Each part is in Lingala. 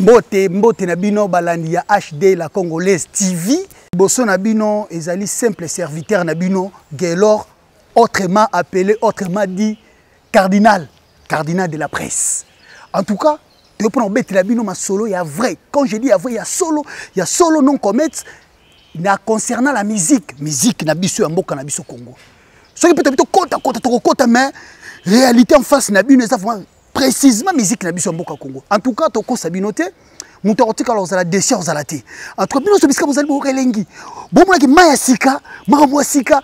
Mbote, mbote na bino balandi ya HD la Congolaise TV. Boso na bino ezali simple serviteur na bino Gaylor, autrement appelé, autrement dit cardinal, cardinal de la presse. En tout cas, toye mpona kobetela bino masolo ya vrai. Quand je dis ya vrai, ya solo, ya solo non commettre na concernant la musique, musique na biso ya mboka na biso Congo. Soki mpe tobi tokota kota tokokota, mais réalité en face na bino eza vraiment précisément musique na biso ya mboka Congo. En tout cas, tokosa bino te, moto akotikala kozala desi akozala te. En tout cas, bino nyonso bisika bozali boyoka elengi, bomonaki mai ya sika, makambo ya sika,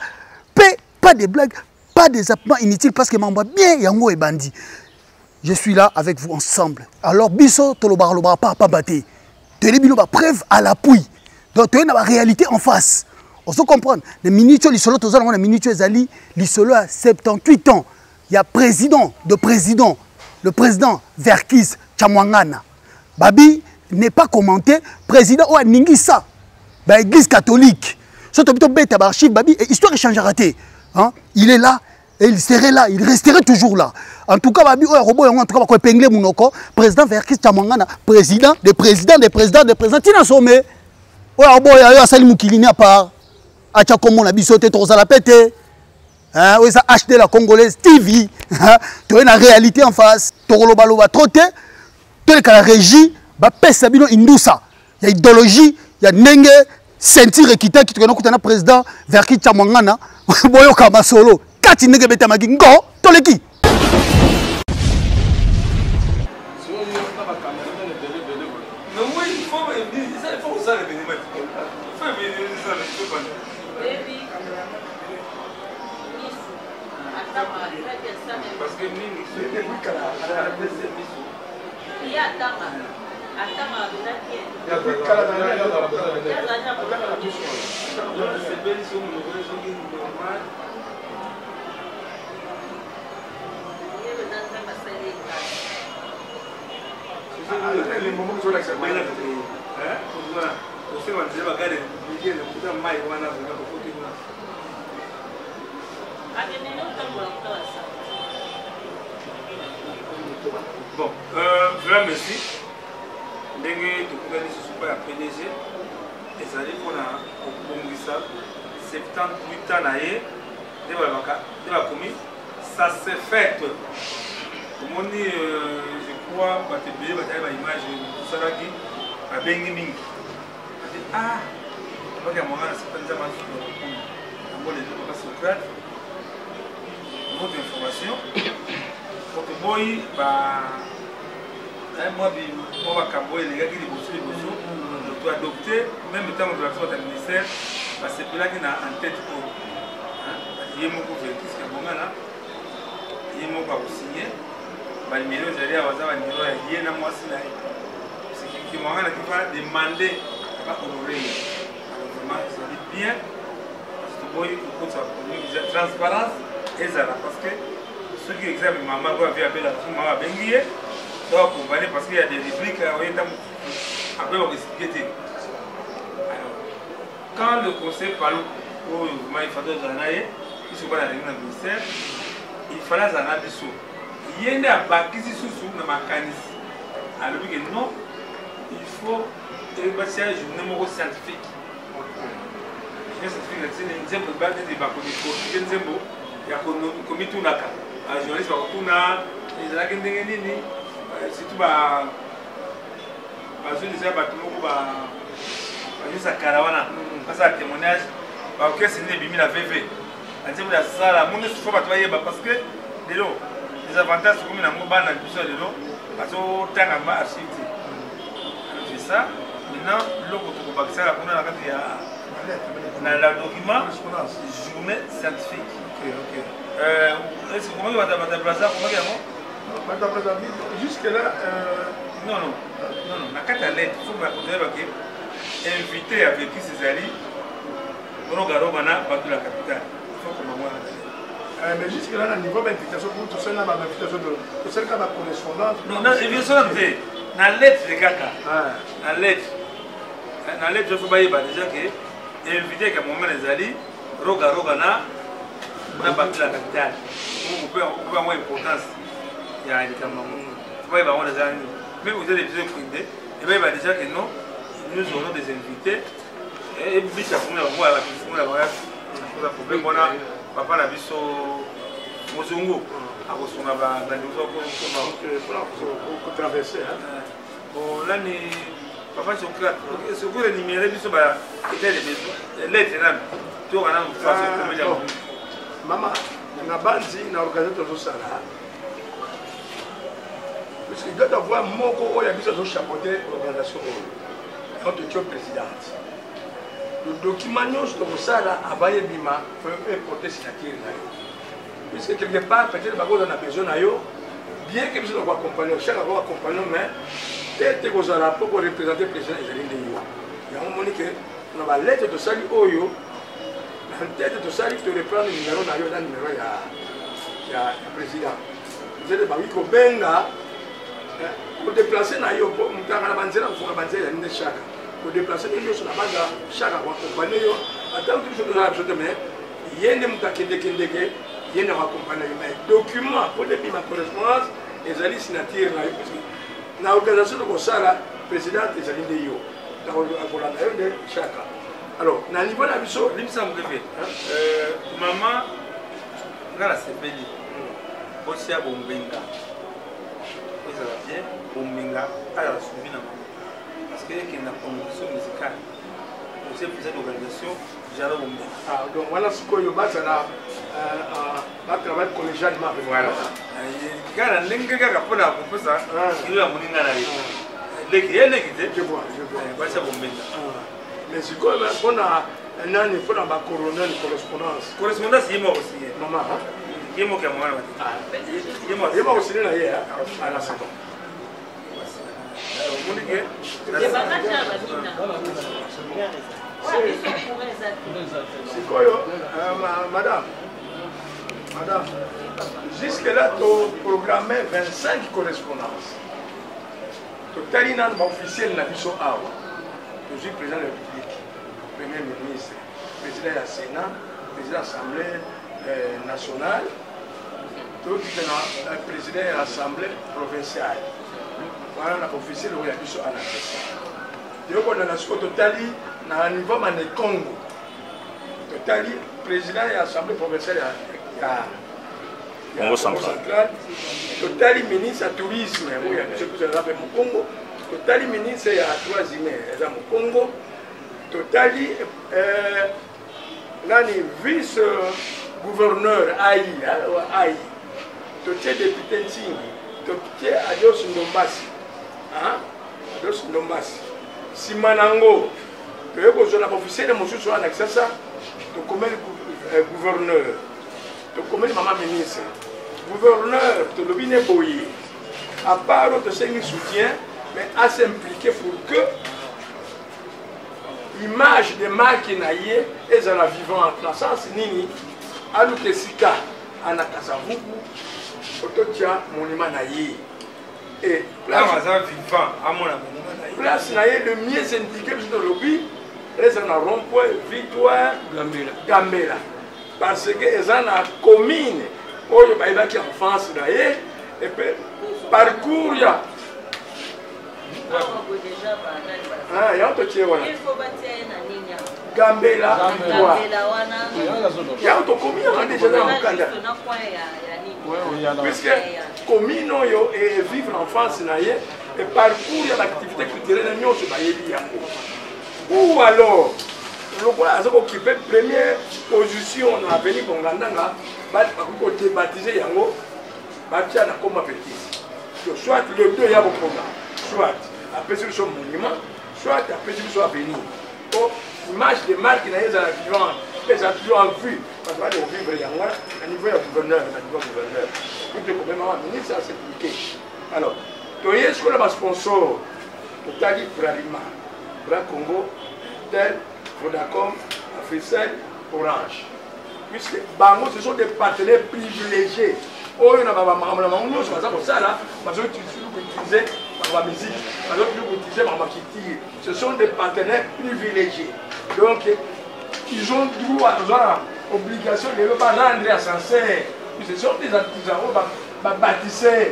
mpe pas de blague, pas des appements inutiles, parce que makambo ya bien yango ebandi. Je suis là avec vous ensemble. Alors biso tolobaka lobaka pa pamba te, toyeli bino ba preuve à l'appui, donc toyeli na ba réalité en face. Ozo comprendre na minute oyo lisolo toza nango na minute oyo ezali lisolo ya 78 ans ya président de président, le président Verckys Tshamwangana. Babi n'est pas commenté, président oyo aningisa ba église catholique. Soki tobi tobeta ba archive, babi, et histoire échangera te. Hein? Il est là et il serait là, il resterait toujours là. En tout cas, babi oyo akoboya yango, en tout cas, bako épingler monoko, président Verckys Tshamwangana, président de président de président de président, tina sommet. Oyo akoboya yo asali mokili ni à part. Acha kombo na biso te, tokozala pe te. Hein, oyo eza HD la Congolaise TV. Hein, toye na réalité en face. Tokolobaloba trop te. Toleka la régie, bapesa bino indusa ya idéologie ya ndenge ceinture ekitaki, tokenda kutana président Verckys Tshamwangana. Boyoka masolo kati ndenge ebetamaki ngo toleki. Bon, vraiment merci. Ndenge tokutani lisusu pa ya PDG ezali mpona kobongisa 78 ans na ye, nde balobaka nde bakomi ça se fête. Omoni, je crois bato ebele batali ba image tosalaki, babengi mingi ati ah baki ya mwanga na septa nzambe azuka lokumu yango lelo. Papa Socrate, votre information, po toboyi ba mwa mwa makambo oyo elekaki liboso liboso, to adopte même ntango tolakisi bato ya ministère basepelaki na en tête oyo ye moko Verckys Kabongana, ye moko akosigne banimero ezali awa, aza banimero ya ye na mwasi na ye Kimwangana qui va demander bahonore ye. Alors vraiment ezali bien parce que toboyi kokotisa baproblème, eza transparence ezala, parce que soki exemple mama oyo avi abelaka, soki mama abengi ye to accompagner, parce que ya des rubriques oye ntango akoyeba koexplike te. Alors quand le conseil Paluku oyo vraiment il fallait ozala na ye, biso bana ndenge na ministère, il fallait azala na biso, ye nde abakisi susu na makanisi, alobi ke non, il faut batia journée moko scientifique. Journée scientifique na ntina nzembo neti bakodécortike nzembo ya komitunaka, bajournaliste bakotuna ezalaki ndenge nini, surtout bazwi deja bato moko bajournaliste kala wana basala témoignage, baorchestre nini ebimi na VV, banzembo ya sala mo nyonso, fo bato bayeba, parce que lelo les avantages tokomi nango, bana biso ya lelo bazotanga ma archive te. Alors c'est ça. Maintenant loko tokobakisaka kuna na kati ya na la document journée scientifique. Est ce que komaki bato ya Braza, komaki yango? Bato ya Brazzaville jusque là Non, non, non, non, na kati ya lettre fo bakoyeba ke invité ya Verckys ezali Roga Roga na bato la capitale, faut koma mwana. Mais jusque là, na niveau d'invitation, pour tout ça, na ba invitation de tout ça, ba correspondance. Non, na invitation te, na lettre kaka. Na lettre. Na lettre faut bayeba déjà que invité ka mongana ezali Roga Roga na bato la capitale. Pour pour yango importance ya likambo yango. Faut bayeba yango déjà nini. Mais vous avez besoin de Ebayeba déjà que non, nous aurons des invités. Ebisa fungola bango ya fungola bango ya problème wana papa na biso mozongo akosunga bandeko kotraverse. Bon, nani, papa Socrate, soki renumere biso ba état de besoin, lettre nanu toyoka nanu façon ekomeli yango. Mama, na banzi na organisation tozosala, puisque doit avoir moko oyo ya biso azochapeaute organisation oyo, yango totio présidente. Le document nyonso tokosala avant ebima, eporte signature na yo, puisque quelque part peut-être bakozala na besoin na yo, bien que biso tokoaccompagne, chaque akoaccompagne, mais te te kozala mpo koreprésente président ezali nde yo. Yango moni ke na balettre tosali oyo na tete tosali, toreprendre numéro na yo na numéro ya président. Peut-être bakoki kobenga kodeplace na yo po mutaka na banzela, kofunga banzela ezali nde chaka kodeplace bino nyonso na banza, chaka koakompagne yo. Ata kuti biso tozala biso te, mais ye nde moto akendekendeke, ye nde akoakompagne yo. Mais document mpo nde bima correspondance ezali signature na yo, parce que na organisation tokosala, présidente ezali nde yo, akolanda yo nde chaka. Alors na niveau na biso Limbisa moke mpe mama, nga nasepeli bosia bombenga ezala bien, bombenga azala suivi na mama, parce que ekende na condition musicale osie président d'organisation Jalo Bombenga. Ah, donc wana sikoyo bazala batravaille collégialement. Voilà, kaka na ndenge kaka mpona kopesa kilo ya moninga na ye leki, ye leki te. Je vois, je vois. Basia bombenga. Mais sikoyo mpona nani, mpona bacoronel, correspondance? Correspondance ye moko signe. Mama. Ye moko ya mwana. Ye moko signe na ye ala, c'est bon. Omoni ke sikoyo madame, madame, jusque là toprogramme 25 correspondance. Totali nanu baofficiel na biso awa, tozwi président de la République, premier ministre, président ya Sénat, président Assemblée nationale, tokita na président ya Assemblée provinciale. Wana na officiel oyo ya biso anakesa toyokolanda. Sikoyo totali na niveau mane Congo, totali président ya Assemblée provinciale ya Congo central, totali ministre ya tourisme oyo ya biso, biso aza mpe mokongo, totali ministre ya droits humains eza mokongo, totali nani, vice gouverneur ai ai, totie député Ntingi, totie Adios Ndombasi, Adios Ndombasi. Nsima nango toye kozwa na baofficiele mosusu wana na Kisasa, tokomeli gouverneur, tokomeli mama ministre. Gouverneur tolobi ne boye, à part oyo tosengi soutien, mais à s'impliquer pour que image de marque na ye ezala vivante. Na sens nini? Aluka esika ana Kasavubu ototia monument na ye. Et aza vivant, amona monument na ye. Place na ye le mieux indiqué, biso tolobi eza na rond point Victoire Gambela. Gambela, parce que eza na commune oyo bayebaki enfance na ye epe parcours ya yango totie wana Gambela. Yango tokomi yango deja na mokanda, puisque commune oyo evivre enfance na ye e parcours ya baactivité culturelle nyonso bayebi yango. Ou alors lokola aza kooccupe première position na avenue Bongandanga, bakoki kodébaptise yango, batia na koma Petit. Soit le deux ya kopona, soit apesi biso monument, soit apesi biso avenir, po image de marque na ye ezala vivante mpe ezala toujours en vue, bato bali kovivre yango wana na niveau ya gouverneur, na niveau ya gouverneur kutu ekomemaka ministre ya sécurité. Alors toye sikoyo na basponsor, totali Bralima, Bra Congo, Tel, Vodacom, Africell, Orange, puisque bango ce sont des partenaires privilégiés oyo na bamakambo na bango nyonso baza kosala, bazoutiliser makambo ya musique, bazoutiliser makambo ya culture. Ce sont des partenaires privilégiés, donc ils ont droit, baza na obligation lelo barendre ascenseur. Ce sont des artisans oyo babâtisseur,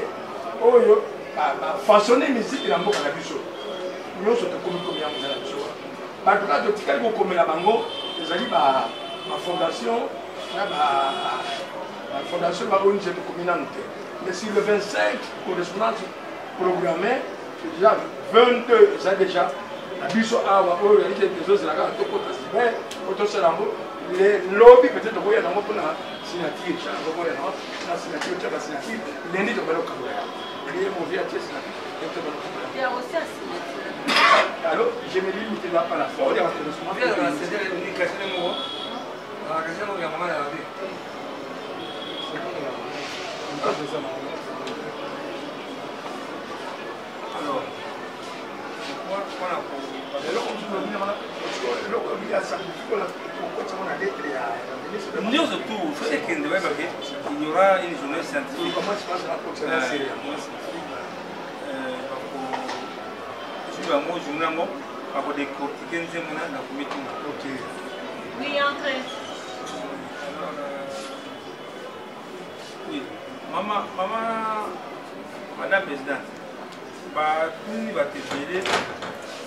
oyo bafaçonne musique na mboka na biso. Nyonso tokomi komi yango eza na biso wana. Bato kaka totikali kokomela bango ezali ba fondation na ba fondation ba ONG tokomi nanu te. Mais sur le 25 correspondance programmée déjà 22 eza déjà na biso awa oyo ezali te tozozela kaka tokota cyber po tosala yango lobi peut-être tokoya nango mpona signature tokoya nango na signature tia ba signature lundi tobali kokabola yango ye movi atie signature tobali kokabola Alors, je me limite là par la force. Alors, nyonso tout soki ekende bayebake il y aura une journée scientifique bakozwi yango journée yango bakodecortike nzembo na komituna. Oui, entrez. Oui, mama, mama, madame présidente, batuni bato ebele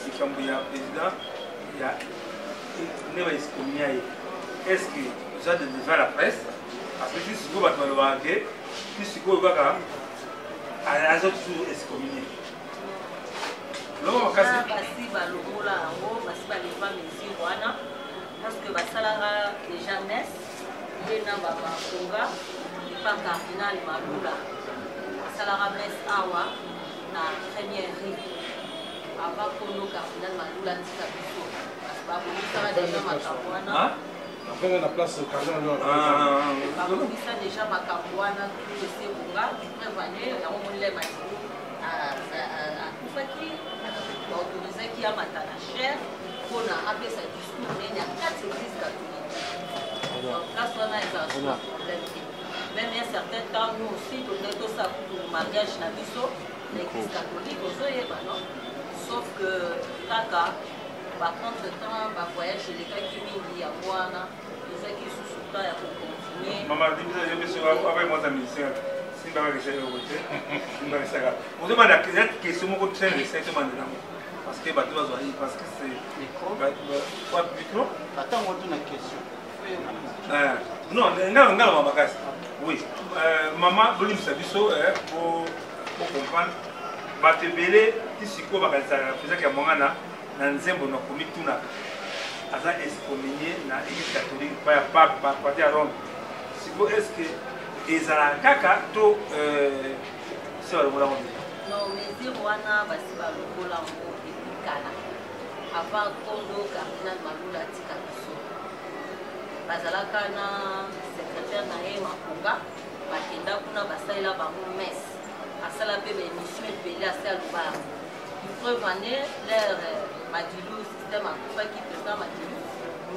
likambo ya président ya nde baexcommunia ye. Est ce que oza de devant la presse? Parce que ti sikoyo bato balobaka ke ti sikoyo kaka aza toujours excommunie. Loba makasi. Basi balongola yango, basi baleva mesure wana parce que basalaka déjà nes ye na babakonga epa cardinal Malula. Asalaka messe awa na première rue avant kono cardinal Malula tika biso. Babongisaka déjà makambo wana. Afin na place cardinal. Babongisa déjà makambo wana tout esebonga preuve yango monile Madilu akufaki, baautorisaki amata na chaire mpona apesa discours nene ya kati église catholique. Donc place wana ezala suna problème te. Même un certain temps, nous aussi tolingaki tosala kutu mariage na biso na église catholique, ozoyeba non? Sauf que kaka bacontre temps, bavoyage elekaki mingi, yango wana tozwaki lisusu temps ya kocontinue. Mama, abe mwaza ministère simbaka eloko te, simbakisaka ozobanda question moko très nécessaire tobandela yango parce que bato bazwa ye parce que c'est micro. Atango otuna question. Non, nga nga na makasi. Oui, mama, bolimbisa biso po comprendre bato ebele ti sikoyo bakanisaka président ya mwangana na nzembo na komitunaka aza excommunié na église catholique pa ya pape parti ya Rome. Sikoyo, est ce que ezalaka kaka to se balongola yango déjà? Non, mesure wana basi balongola yango depuis kala. Avant kondo cardinal Malula atika biso, bazalaka na secrétaire na ye Makonga, bakenda kuna, basalela bango messe, asala mpe baémission ebele, asi aloba yango. Preuve ane leur Madilu système akufaki, président Madilu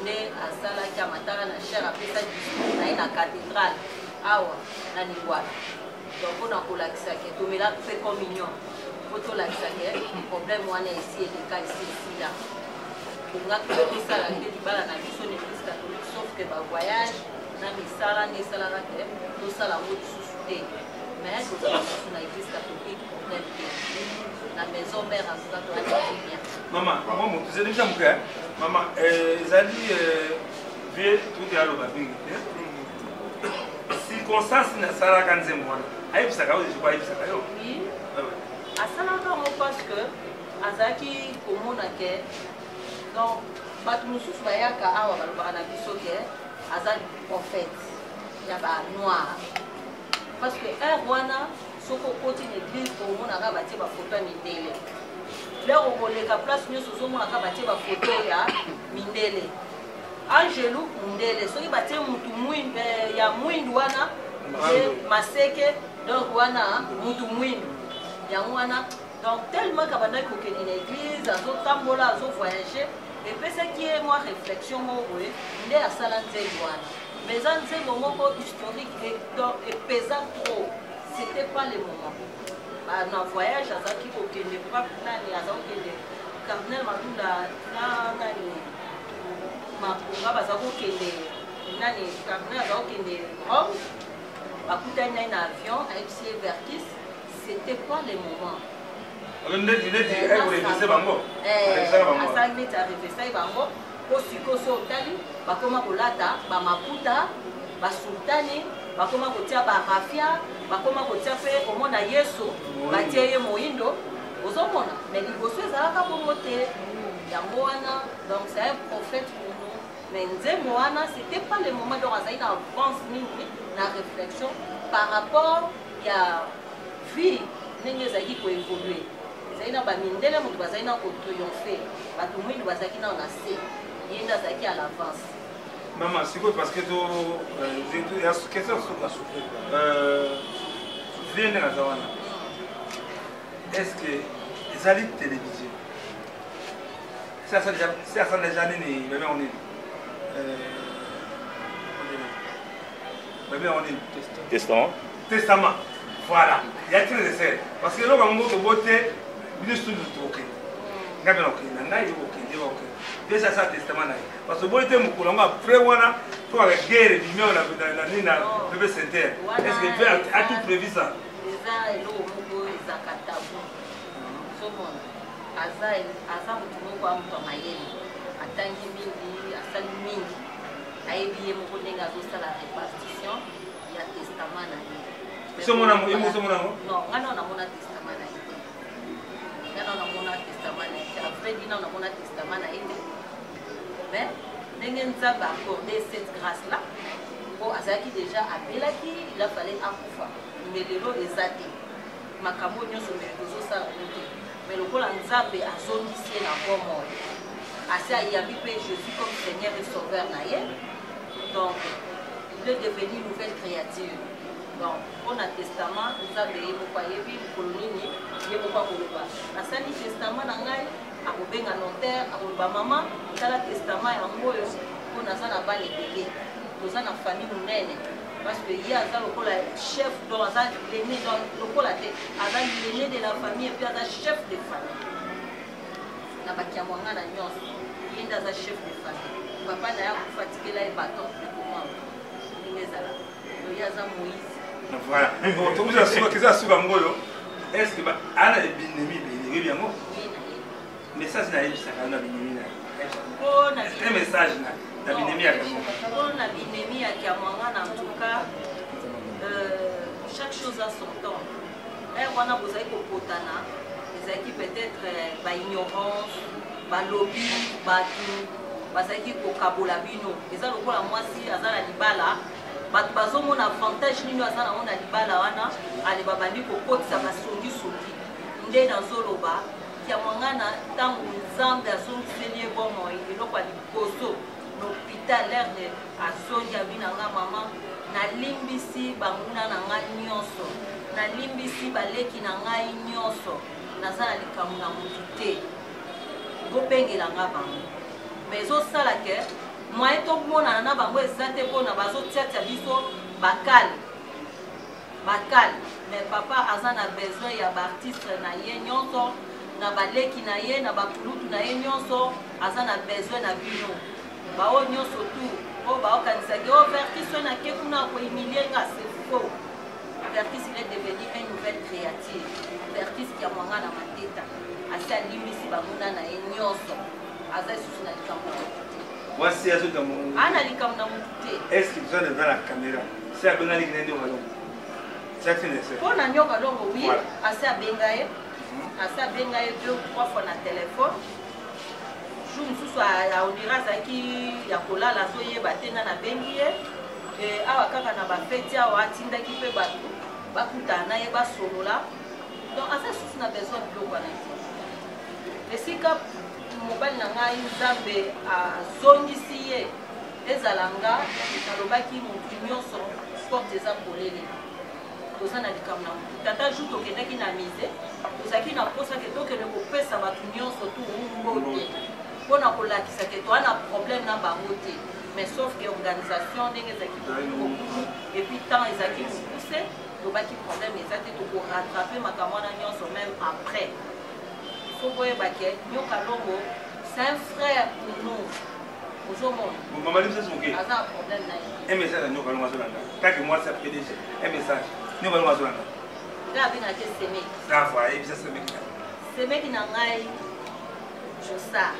nde asalaki, amataka na chaire, apesa discours na ye na cathédrale awa na Lingwala. Donc mpona kolakisa ke tomela mpe communion, po tolakisa ke problème wana esi eleka, esi esila. Tongaki mpe tosala te libala na biso na église catholique, sauf que bavoyage na misala nde esalaka ke tosala yango lisusu te. Mais tozala lisusu na église catholique, problème te. Na maison mère, en tout cas, toyaki bien. Mama, mwa moto ezali bisa moke. Mama, ezali vie tuti aloba mingi te. Circonstance nasalaka nzembo wana, ayebisaka yo deja, ayebisaka yo? Oui, asalaka yango parce que azalaki komona ke donc bato mosusu bayaka awa, balobaka na biso ke aza prophète ya banoir, parce que heure wana soki okoti na église, omonaka batie bafoto ya mindele. Lero okoleka place nyonso, ozomonaka batie bafoto ya mindele, angelu mundele. Soki batie mutu ya mwindu wana maseke, donc wana mutu mwindu yango wana. Donc tellement kabandaki kokende na église, azotambola, azovoyage, epesaki ye mwa réflexion moko boye nde asala nzembo wana. Mais eza nzembo moko historique, donc epesa trop. C'était pas le moment na voyage azalaki kokende, nani aza kokende, cardinal Malunda na nani Makonga baza kokende, nani cardinal aza kokende Rome, bakutani naye na avion, ayebisi ye Verckys c'était pas le moment. Asalaki neti arevesaki bango mpo sikoyo so otali bakoma kolata bamaputa basultani, bakoma kotia barafia, bakoma kotia mpe omona Yesu batie ye moindo, ozomona. Mais liboso ezalaka bongo te. Yango wana, donc c'est un prophète pour nous. Mais nzembo wana, c'était pas le moment. Donc azali na avance mingi na réflexion par rapport ya vie ndenge ezalaki koévolue. Ezali na bamindele moto bazali na kotriomphe, bato mwindu bazalaki nao na se, ye nde azalaki à l'avance. Mama, sikoyo parce que to question suka vie ndenge aza wana, est ce que ezali télévision si asala déjà nini, babengo nini, babengo nini? Testament. Testament, voilà, ya très nécessaire parce que eloko yango tobo te, bino susu tokokende, ngai mpe nakokende na ngai, yo kokende, bakokende déjà asala testament na ye parce que boyi te mokolo yango après wana tokaka guerre ebimi awa na nini na bebe center. Est ce que a tout prévu ça? Eza eloko moko ezaka tabu. Ozomona, aza motu moko ya moto ya mayele, atangi mingi, asali mingi, ayebi ye moko ndenge azosala répartition ya testament na ye. Non, ngai nao namona testament na ye te, ngai nao namona testament na ye te, à vrai dire nao namona testament na ye te. Mais ndenge Nzambe accordé cette grâce là po azalaki déjà abelaki, il a fallait akufa, mais lelo eza te makambo nyonso mbele tozosala ngo te. Mais lokola Nzambe azongisi ye na bomoi, asi ayambi mpe Jésus comme Seigneur et Sauveur na ye, donc il est devenu nouvelle créature. Donc mpona testament, Nzambe ye moko ayebi mokolo nini ye moko akoloba nasali testament na ngai, akobenga notaire, akoloba: "Mama, tala testament yango oyo mpo naza na bana ebele, toza na famille monene." Parce que ye aza lokola chef, donc aza l'aîné, donc lokola te, aza l'aîné de la famille et puis aza chef de famille na bakiamwanga na nyonso. Ye nde aza chef de famille. Papa na ye akufa, atikela ye baton de commande ndenge ezala, donc ye aza Moïse. Voilà, bon, tokuza suka, keza suka ngo oyo. Est ce que ana ebinemi ebele, oyebi yango? Oui, na ye. Message nayebisaka na binemi na ye. Mpo na un message na binemi ya kango. Mpo na binemi ya Kiamwanga, en tout cas, chaque chose a son temps. Ere wana bozali kopotana, ezalaki peut-être baignorance, balobi bato bazalaki kokabola bino. Eza lokola mwasi aza na libala, bato bazomona avantage nini aza nango na libala wana, ale babandi kokotisa basongisongi. Nde nazoloba, Kiamwangana, ntango Nzambe azongiseli ye bomoi, eloko ya liboso na hôpital lere azongi, abi na nga: "Mama, nalimbisi banguna na nga nyonso, nalimbisi baleki na ngai nyonso, naza na likambo na motu te, bobengela nga bango." Mais ezosala ke moyen tomonana na bango eza te mpona bazotiatia biso bakale bakale. Mais papa aza na besoin ya baartiste na ye nyonso, na baleki na ye, na bakulutu na ye nyonso. Aza na besoin na bino bao nyonso tu oyo baokanisaki o Verkis oyo nake kuna akohumilie nga. C'est faux. Verkis, il est devenu une nouvelle créature. Verkis Kiamwanga na Mateta asi alimbisi banguna na ye nyonso, aza lisusu na likambo na motu te. Mwasi azota. Aa na likambo na motu te. Est ce que toza devant la caméra, se abenga leki na ye nde okalongo, c'est nécessaire? Mpo na Nyoka Longo, oui. Voilà. Asi abenga ye, asi abenga ye deux trois fois na téléphone. Jour mosusu aondira azalaki ya kolala, azoyeba te nga nabengi ye. Awa kaka na bafeti awa, atindaki mpe bato bakutana na ye, basolola. Donc aza susu na besoin biloko wana te. Esika mobali na ngai Nzambe azongisi ye, ezala nga nalobaki motu nyonso, porte eza polele, toza na likambo na motu. Tata, jour tokendaki na musée, tozalaki na mposa ke tokende kopesa bato nyonso tu mbote mpona kolakisa ke toza na problème na bango te. Mais sauf ke organisation ndenge ezalaki mokulu et puis temps ezalaki mokuse, tobaki problème eza te, tokorattrape makambo wana nyonso même après. Faut boyeba ke Nyoka Longo, c'est un frère pour nous, ozomona. Mama, limbisa moke. Aza na problème na ye. Un message ya Nyoka Longo azolanda kaka mwasi ya PDG, un message, Nyoka Longo azolanda. Nga abengaki semeki. Bravo, ayebisa semeki. Semeki na ngai Josar,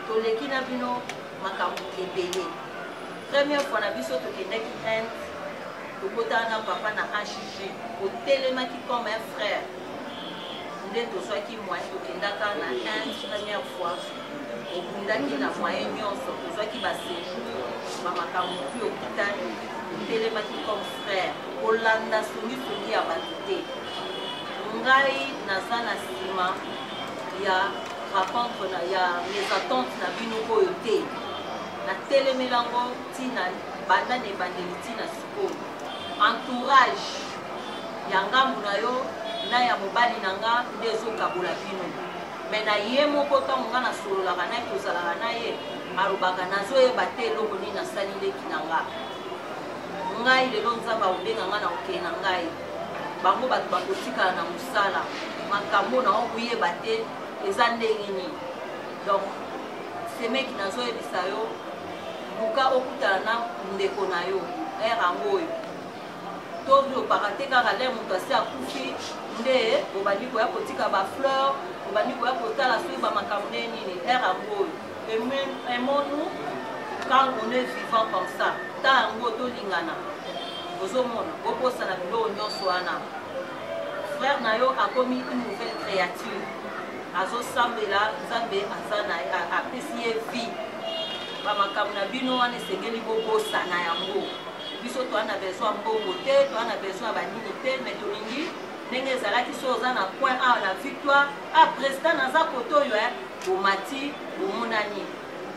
toleki na bino makambo ebele. Première fois na biso tokendaki Inde, tokotana na papa na HG, otelemaki comme un frère. Nde tozwaki moyen tokendaka na Inde première fois, obundaki na moyen nyonso, tozwaki ba séjour, ba makambo tu okutani, otelemaki comme frère, kolanda songisongi ya bato te. Ngai naza na sima ya rencontre na ya mésentente na bino oyo te. Natelemela ngo ntina banda na ebandeli ntina sikoyo. Entourage ya ngambu na yo na ya mobali na nga nde ezokabola bino. Me na ye moko ntango nga nasololaka na ye tozalaka na ye alobaka nazoyeba te eloko nini nasali leki na nga. Ngai lelo Nzambe akobenga nga na kokende na ngai. Bango bato bakotikala na mosala. Makambo na okoyeba te eza ndenge nini. Donc semeki nazoyebisa yo luka okutana na ndeko na yo heure yango oyo tozopaka te kaka le moto asi akufi nde bobandi koya kotika bafleur bobandi koya kotala soki bamakambo nde nini heure yango oyo. Aimons-nous quand on est vivant comme ça. Ta yango tolingana. Ozomona, bobosana biloko nyonso wana. Frère na yo akomi une nouvelle créature. Azosambela Nzambe aza na apesi ye vie. Ba makambo na bino wana esengeli bobosana yango. Biso toa na besoin mbongo te, toa na besoin ya banini te, mais tolingi ndenge ezalaki so oza na coin awa na victoire, ah président naza kote oyo eh. Bomati bomonani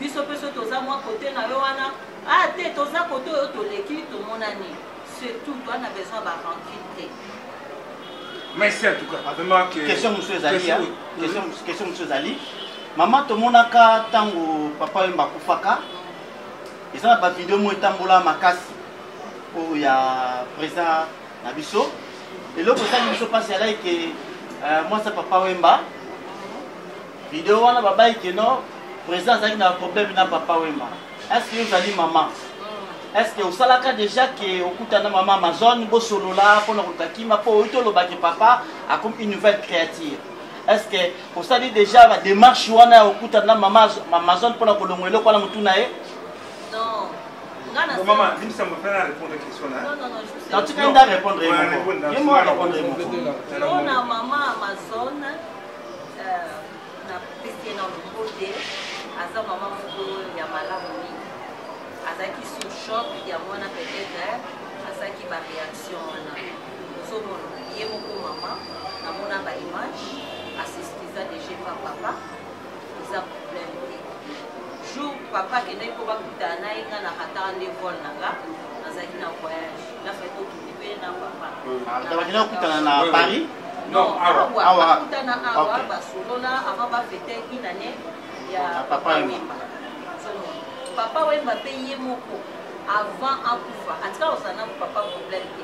biso pe soki toza mwa kote na yo wana ah te toza kote oyo toleki tomonani c'est tout toa na besoin ba rancune te. Merci en tout cas. Vraiment que question mosusu ezali ya question question mosusu ezali mama tomonaka ntango papa Wemba akufaka eza na bavideo moko etambola makasi oyo ya président na biso eloko esali biso mpasi alaki ke mwasi ya papa Wemba video wana babayi ke non président azalaki na problème na papa Wemba. Est ce que ozali mama? Est ce que osalaka déjà ke okutana mama Amazon bosolola mpona koluka kima mpo oyi tolobaki papa akomi une nouvelle créature? Est ce que osali déjà ba démarche wana ya okutana na mama Amazon mpona kolongola eloko wana motu na ye? Non. Nga na Bon, maman, limbisa mo frère a répondre question là. Non, non, non, je sais. En tout cas, il a répondre. Il m'a répondre. Mpona mama Amazon, napesi ye nano mbote, aza mama moko ya malamu mingi. Azalaki sous choc yango wana peut-être asalaki ba réaction wana. Ozomona ye moko mama, namona ba image, as'excusa déjà epa papa, eza problème te. Jour papa akendaki mpo bakutana na ye, nga na rataka nde vol na nga, nazalaki na voyage. Na fai tokende mpe na papa. Bakendaki kokutana na Paris? Non, awa. Awa, bakutana awa, basolola avant bafete une année ya Papa Wemba. Ozomona. Papa Wemba mpe ye moko avant akufa, atika kozala na papa problème te.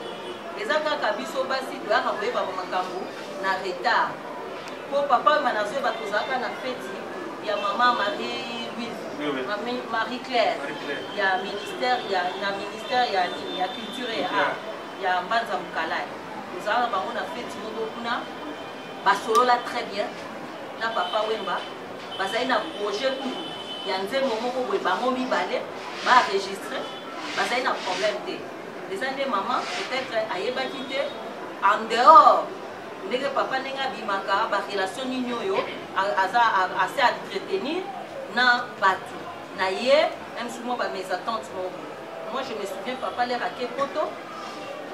Eza kaka biso basi toyaka koyeba makambo na retard. Po papa Wemba nazoyeba tozalaka na feti ya mama Marie Louise, Marie Claire, ya ministère ya na ministère ya nini ya culture et art ya Mbanza Mukalai. Tozalaka bango na feti moko kuna, basolola très bien na papa Wemba, bazali na projet kutu ya nzembo moko boye bango mibale ba enregistre, bazali na problème te. Eza nde mama peut-être ayebaki te en dehors ndenge papa ndenge abimaka ba relation nini oyo aza assez entretenir na batu na ye, même si moi ba mes attentes moko. Moi je me souviens papa l'air ake poto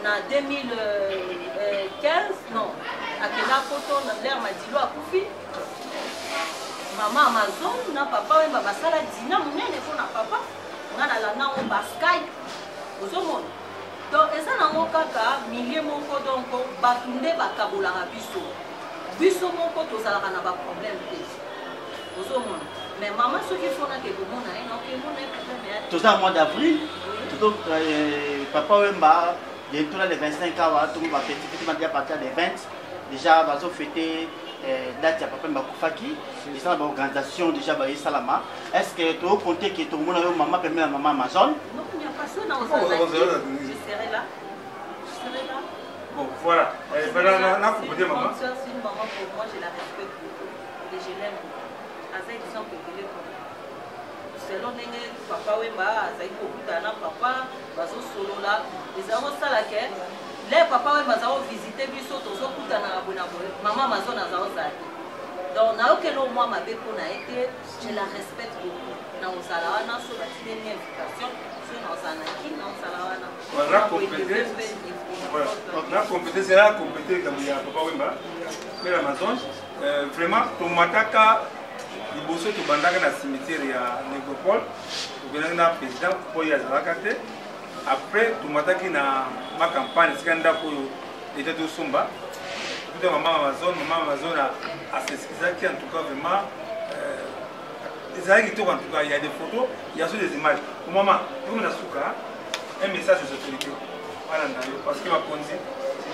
na 2015, non, akenda poto na l'air Madilo akufi, mama Amazon na papa Wemba basala dina monene mpo na papa nga nalanda yango ba Skype, ozomona. Donc eza nango kaka milieu moko, donc bato nde bakabolaka biso, biso moko tozalaka na ba problème te, ozomona. Mais mama soki fonaka ekomona ye, naoke emona ye problème ya toza mois d'avril, toto papa Wemba bientôt là le 25 awa tout ba fête fête ba partir de 20 déjà bazo fêter date ya papa Wemba akufaki, eza na ba organisation déjà ba esalama. Est-ce que to compter que to mona yo mama pembe na mama Amazon? Non, il n'y a pas ça, non, ça, ça, je serai là. Je serai là. Bon, voilà. Eh, voilà, na, na complété, maman. C'est une maman pour moi, je la respecte beaucoup. Et je l'aime beaucoup. Aza exemple ebele pour moi. Selon ndenge papa Wemba azali kokutana na papa, bazosolola, ezali kosala ke le papa Wemba aza kovisite biso, tozokutana na boye na boye, mama Amazon aza kozala te. Donc nayokeli oyo mwa mabe mpo na ye te, je la respecte beaucoup. Nakozala wana so batindeli invitation, so nakozala na kin, nakozala wana. Na complété, voilà, na complété, c'est là complété likambo ya papa Wemba mpe Amazon. Vraiment tomataka liboso, tobandaka na cimetière ya Nécropole, tokendaki na président mpo ye azalaka te. Après tomataki na macampagne, esika ndako oyo eta tosomba, tokuta mama Amazon. Mama Amazon as'excusaki. En tout cas, vraiment ezalaki kitoko. En tout cas, il y a des photos, il y a aussi des images. Mama, tokomi na suka. Un message aux autorités balanda yo, parce que bakonzi,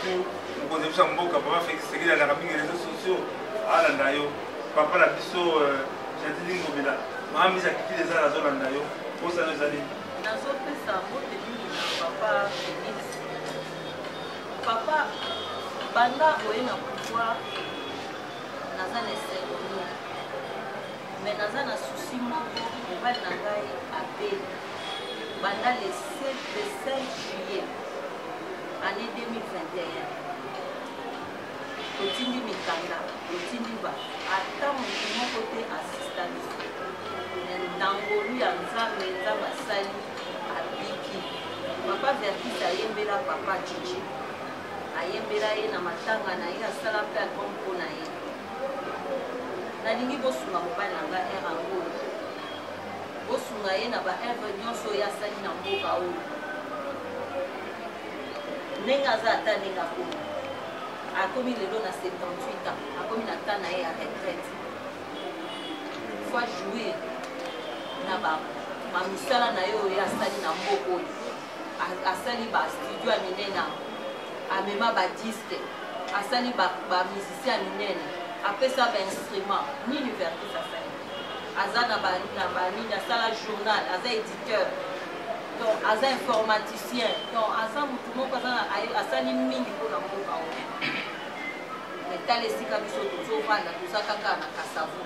surtout mokonzi biso ya mboka, papa Félix Tshisekedi, alaka mingi réseaux sociaux, alanda yo. Papa na biso Gentiny Ngobila, mama mise akitili eza, azolanda yo. Osana ezali. Nazopesa mbote mingi na papa Félix. Papa, banda oye na pouvoir, naza na esengo mingi, mais naza na souci moko. Mobali na ngai abeli banda le 7, le 5 juillet année 2021. Totindi mikanda, totindi bato, ata motu moko te asista biso. Na ngolu ya Nzambe, Nzambe asali, abiki. Papa Verkis ayembela papa Chichi, ayembela ye na matanga na ye, asala mpe album mpo na ye. Nalingi bosunga mobali na ngai ere yango, bosunga ye na baœuvre nyonso oyo asali na mboka oyo. Ndenge aza, ata ndenge akomi, akomi lelo na 78 ans, akomi na temps na ye ya retraite, faut jouir na bamisala na ye oyo asali na mboka oyo. Asali bastudio ya minene, amema badisque, asali bamusicien ya minene, apesa bainstrument. Nini Verkis asali? Aza na banini, asala journal, aza éditeur, donc aza informaticien, donc aza motu moko asali mingi mpona mboka oyo. Mais tala esika biso tozovanda, toza kaka na Kasavu.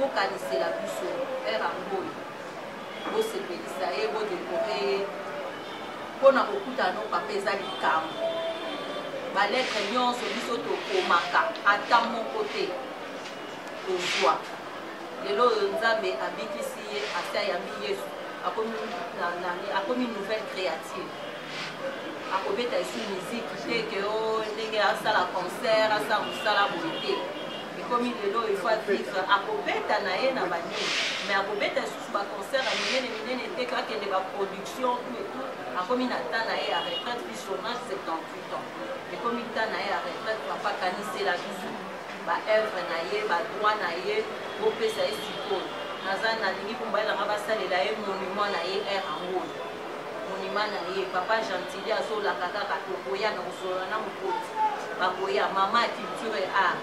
Bokanisela biso ere yango oyo, bosepelisa ye, bodécorer ye. Mpona kokutana no papa eza likambo. Balettre nyonso biso tokomaka, ata moko te tozwa. Lelo oyo Nzambe abikisi ye, asi ayambi Yesu, akomi nouvelle créature. Akobeta esu musique te ke o ndenge asala concert, asala mosala boye te. Ekomi lelo il faut vivre. Akobeta na ye na banini, mais akobeta lisusu baconcert ya minene minene te, akende baproduction, tout et tout. Akomi na temps na ye ya retraite, puis chômage, 78 ans, ekomi temps na ye ya retraite. Papa, kanisela biso baœuvre na ye, badroit na ye, bopesa ye. Sikoyo naza nalingi mobali nanga basalela ye monument na ye aire yango, monument na ye. Papa Gentili azolaka kaka tokoya na kosolola na mokonzi, bakoya. Mama ya culture et art,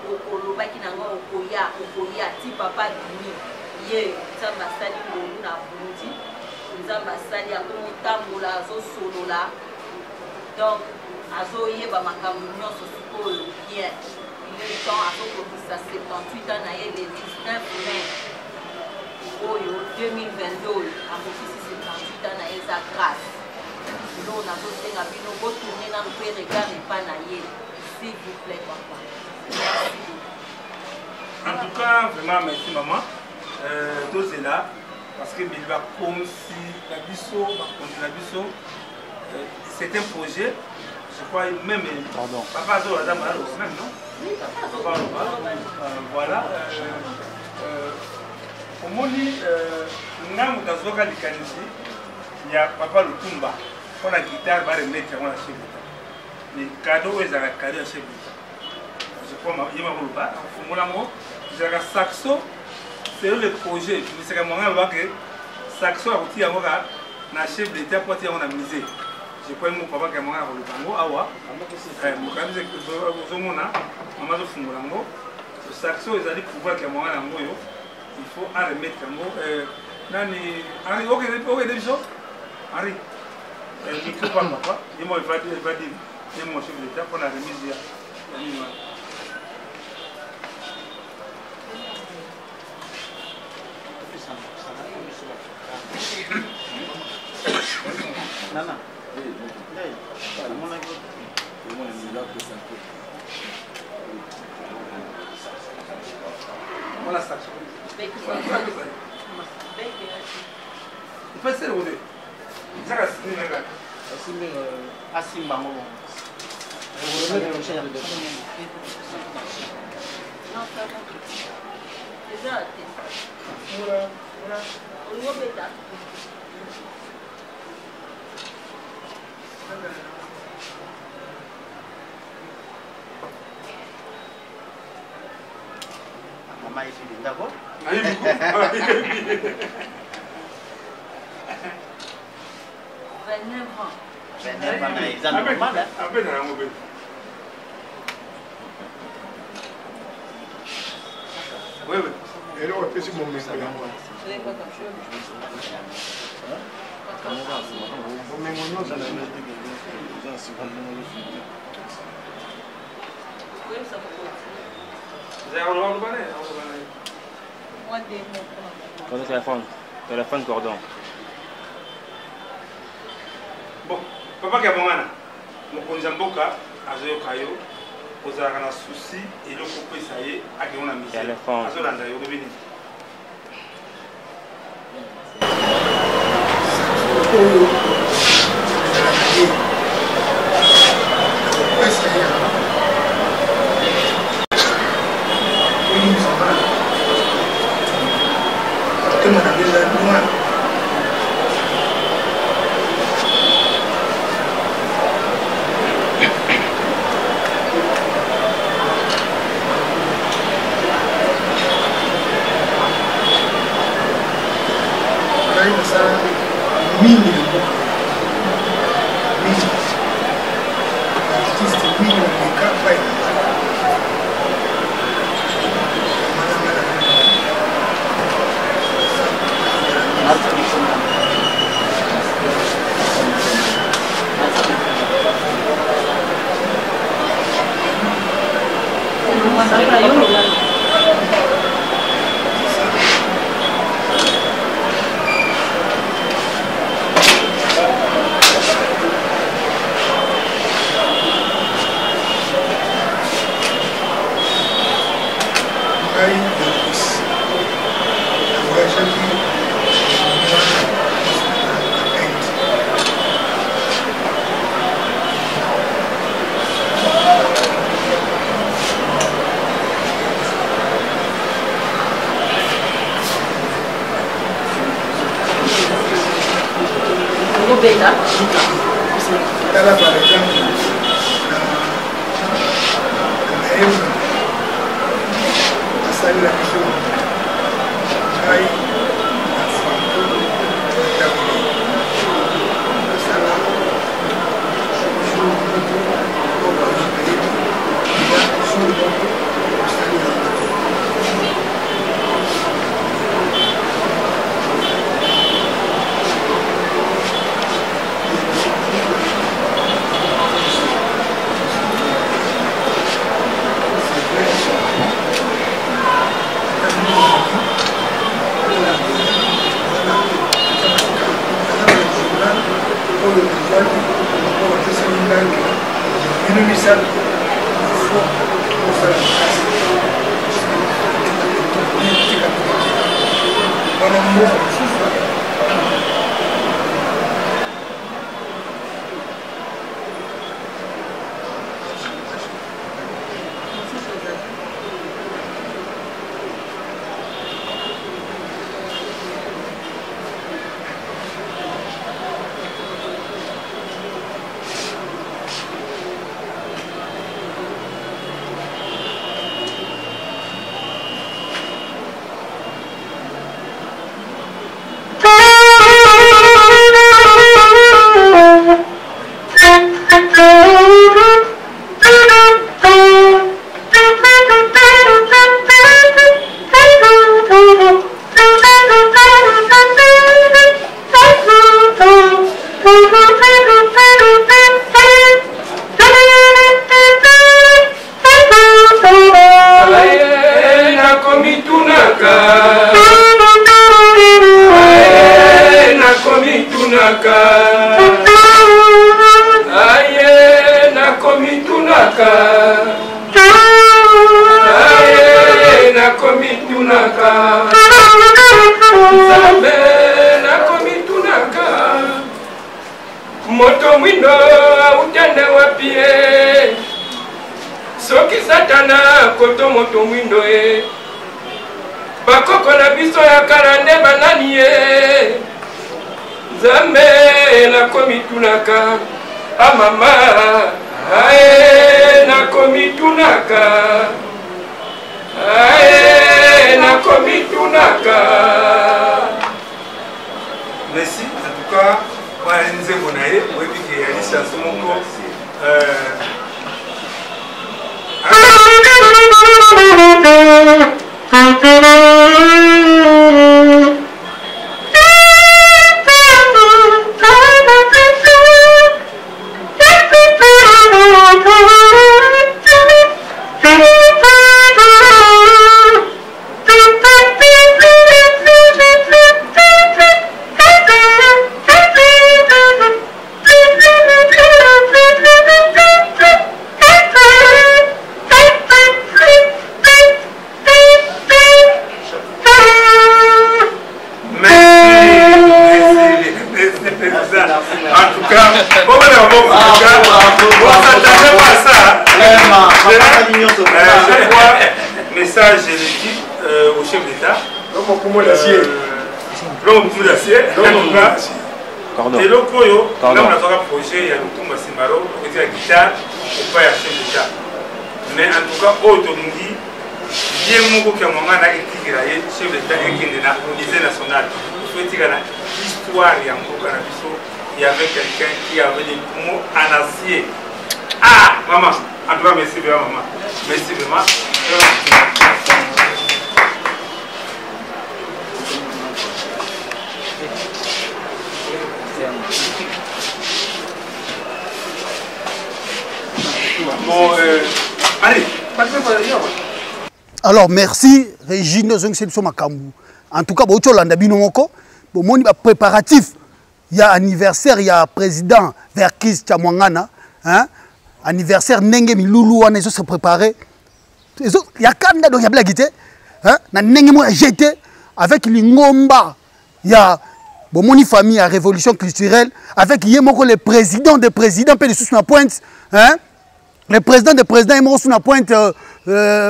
okolobaki nango okoya, okoya ti papa bimi ye. Nzambe asali ngolu na bundi, Nzambe asali, akomotambola, azosolola, donc azoyeba makambo nyonso sikoyo bien. Il est temps. Azokokisa 78 ans na ye le 19 mai oyo 2022 oyo, akokisi 78 ans na ye. Eza grâce. Eloko nazosenga bino, botourne nanu mpe regard epa na ye, s'il vous plaît, papa. Merci beaucoup. En tout cas, vraiment merci, maman. Tozela, parce que bili bakonzi na biso, bakonzi na biso, c'est un projet, je crois même. Pardon. Papa azo aza malade même, non? Oui, papa. Papa aloba. Voilà, omoni nga moto azwaka likanisi ya papa Lutumba mpona guitare, baremettre yango na chef d'état. Mais cadeau oyo ezalaka cadeau ya chef d'état, je crois ye makoloba akofungola yango, ezalaka saxo. Selon le projet misaka mwanga alobaka saxo akotia yango kaka na chef d'état po atia yango na musée. Je crois mo papa ka mwanga akoloba yango awa. Mokambi ozomona mama azofungola yango. Saxo ezali pouvoir ya mwanga yango oyo, il faut aremettre yango. Nani, Henri, okende biso Henri, micro pa papa ye mo eva dire. Ye mon chef d'État mpo na remise ya nini wana. Nana. Namonaki. Mwana sac. Epeseli kote. Ezaka sini na kaka. Asimba ngo. Eza te. Olingi obeta? Mama yebi ndako. Ayebi. 29 ans. 29 ans eza normal. Abeta yango mpe. Oui, oui. Eloko epesi bomengo yango wana. Bomengo nyonso na Cordon téléphone, téléphone cordon. Bon, papa Kiabongana, mokonzi ya mboka azoyoka yo, ozalaka na souci eloko opesa ye akende na misele, azolanda yo, olobi nini? Oyo ezalaka ye nakopesa ye yango olimbisa bana motema na beza loin. Ngai nasala mingi na mboka, mingi artiste mingi baleka pai na ngai malanga na. Ngai na Russie navoyageaki na Inde. Obeta. Tala par exemple na mayemba asalela biso ngai na Franco Tabule asala jour moko oyo bato bayebi eza jour moko osali yango te. C'est vrai, journal oyo ezwaki oyo bapesaki ngai bino misato, ifo kosala makasi tika wana mboka mosusu. Moto mwindo autende wapi ye? Soki Satana koto moto mwindo ye. Bakoko na biso ya kala nde banani ye? Nzambe nakomitunaka a mama ae nakomitunaka ae nakomitunaka. Merci en tout cas wana nzembo na ye oyebi ke yali chanson moko En tout cas, bon, bon, bon, en tout cas, on s'attendait pas à ça. Je crois, message, je le dis au chef d'État. L'homme au poumon d'acier. L'homme au poumon d'acier. Eloko oyo ntango nazwaka projet ya Lutumba Simaro okotia guitare epai ya chef d'État, mais en tout cas oyo tolingi ye moko Kiamwangana etikela ye chef d'État, ekende na musée national, faut etika na histoire ya mboka na biso. Il y avait quelqu'un qui avait des poumons en acier. Ah maman, en tout cas merci vraiment maman, merci vraiment. Bon, allez, Alors merci Régine ozongisi biso makambo. En tout cas bouti olanda bino moko, bomoni ba préparatif ya anniversaire ya président Verckys Tshiamwangana, hein? Anniversaire ndenge milulu wana ezo se préparer, ezo ya kanda, donc ya blague te, hein? Na ndenge moko ya jeté avec lingomba ya bomoni famille ya révolution culturelle, avec ye moko le président des présidents mpe lisusu na pointe, hein? Le président des présidents ye moko su na pointe,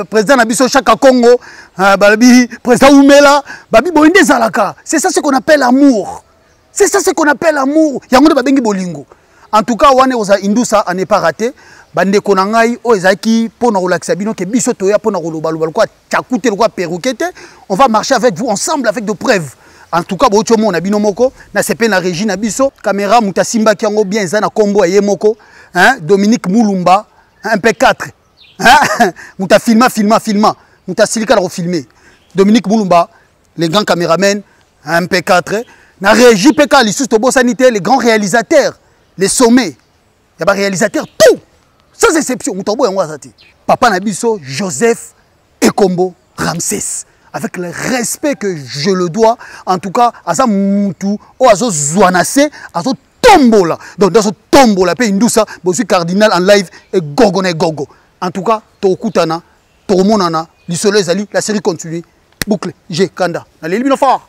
président na biso Chaka Congo, balobi président Umela, babi boye nde ezalaka. C'est ça ce qu'on appelle amour, c'est ça ce qu'on appelle amour, yango nde babengi bolingo. En tout cas wana oza indusa à ne pas rater. Bandeko na ngai oyo ezalaki mpo na kolakisa bino ke biso toya mpo na kolobaloba lokola tchaku te, lokola perroquet te. On va marcher avec vous ensemble avec de preuves. En tout cas bouti omona bino moko na sepe na régie na biso caméra moto asimbaki yango bien, eza na kombo ya ye moko, hein, Dominique Mulumba MP4, hein, moto afilma filma filma, moto asilika na kofilme Dominique Mulumba le grand caméraman MP4 na régie PK lisusu tobosani te, les grands réalisateurs, les sommets ya ba réalisateurs tout sans exception, moto aboya yango aza te. Papa na biso Joseph Ekombo Ramsès, avec le respect que je le dois, en tout cas aza mutu oyo azozwa na se, azotombola, donc azotombola mpe indusa bozwi cardinal en live egogo na egogo. En tout cas tokutana, tokomonana, lisolo ezali, la série continue, boucle G kanda naleli bino fort.